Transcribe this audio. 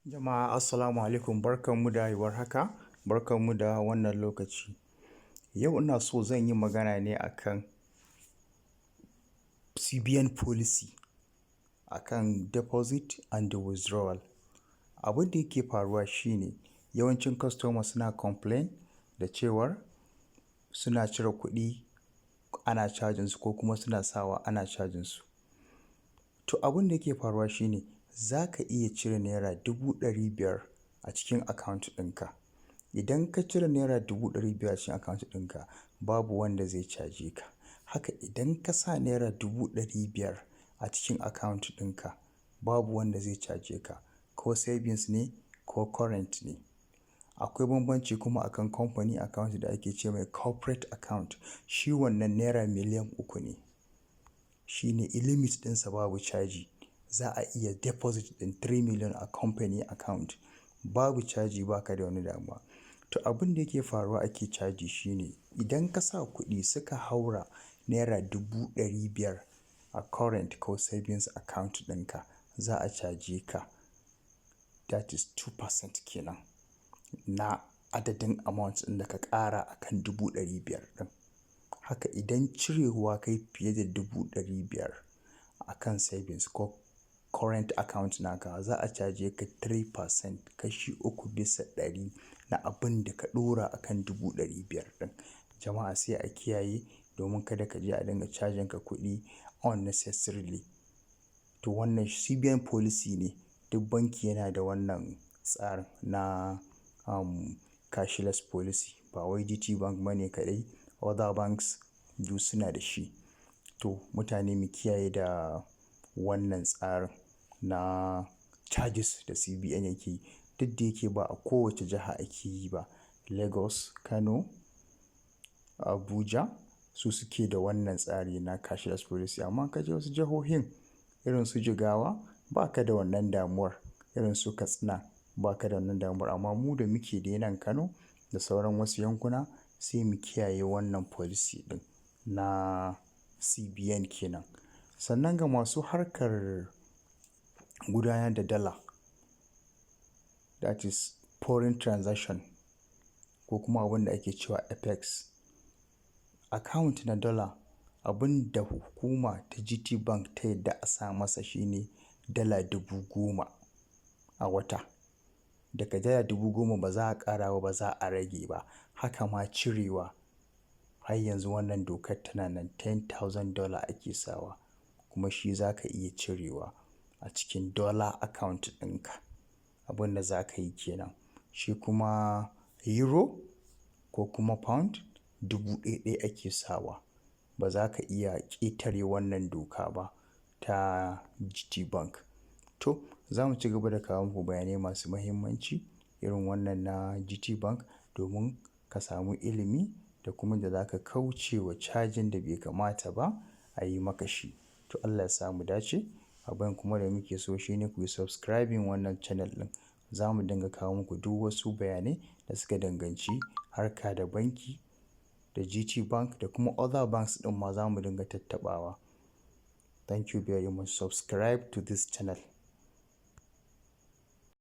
Jama'a, assalamu alaikum, barkanmu da warhaka, barkanmu da wannan lokaci. Yau ina so zan yi magana ne akan CBN policy akan deposit and withdrawal. Abin da yake faruwa shi ne yawancin customer suna complain da cewar suna cire kuɗi ana cajin su, ko kuma suna sawa ana cajin su. To, abin da yake faruwa shi ne za ka iya cire ₦500,000 a cikin account ɗinka. Idan ka cire ₦500,000 a cikin account ɗinka, babu wanda zai caje ka. Haka idan ka sa ₦500,000 a cikin account ɗinka, babu wanda zai caje ka, ko savings ne ko current ne. Akwai bambanci kuma akan company account da ake ce mai corporate account, shi wannan ₦3 miliyan ne. Shi ne limit ɗinsa, babu caji. Za a iya deposit ɗin 3 million a company account, babu caji, ba ka da wani damuwa. To, abin da yake faruwa ake caji shi ne idan ka sa kuɗi suka haura ₦500,000 a current ko savings account ɗinka, za a caje ka, that is 2% kenan na adadin amount ɗin da ka ƙara a kan 500,000 ɗin. Haka idan cirewa ka yi fiye da 500,000 a kan savings ko current account naka, za a caje ka 3%, 3% na abin da ka ɗora a kan 500,000 ɗin. Jama'a, sai a kiyaye domin kada ka je a dinga cajin ka kuɗi unnecessarily. To, wannan CBN policy ne, duk banki yana da wannan tsarin na cashless policy, ba wai GT Bank ba ne kaɗai, other banks duk suna da shi. To, mutane mu kiyaye da wannan tsarin na charges da CBN yake yi. Duk da yake ba a kowace jiha ake yi ba. Lagos, Kano, Abuja su suke da wannan tsari na cashless policy. Amma ka je wasu jihohin irin su Jigawa, ba ka da wannan damuwar. Irin su Katsina, ba ka da wannan damuwar. Amma mu da muke dai nan Kano da sauran wasu yankuna, sai mu kiyaye wannan policy ɗin na CBN kenan. Sannan ga masu harkar gudanar da dala, that is foreign transaction, ko kuma abin da ake cewa FX. Account na dala, abin da hukuma ta GT Bank ta yadda a sa masa shine $10,000 a wata. Daga $10,000 ba za a ƙara ba, ba za a rage ba. Haka ma cirewa, har yanzu wannan dokar tana nan, $10,000 ake sawa, kuma shi za ka iya cirewa a cikin dollar account ɗinka. Abin da za ka yi kenan. Shi kuma euro ko kuma pound, 1,000 ake sawa. Ba za ka iya ƙetare wannan doka ba ta GT Bank. To, za mu ci gaba da kawo muku bayanai masu muhimmanci irin wannan na GT Bank domin ka samu ilimi da kuma da za ka kauce wa cajin da bai kamata ba a yi maka shi. To, Allah ya sa mu dace. Abin kuma da muke so shine ku yi subscribing wannan channel ɗin. Za mu dinga kawo muku duk wasu bayanai da suka danganci harka da banki da GT Bank da kuma other banks ɗin ma za mu dinga tattaɓawa. Thank you very much. Subscribe to this channel.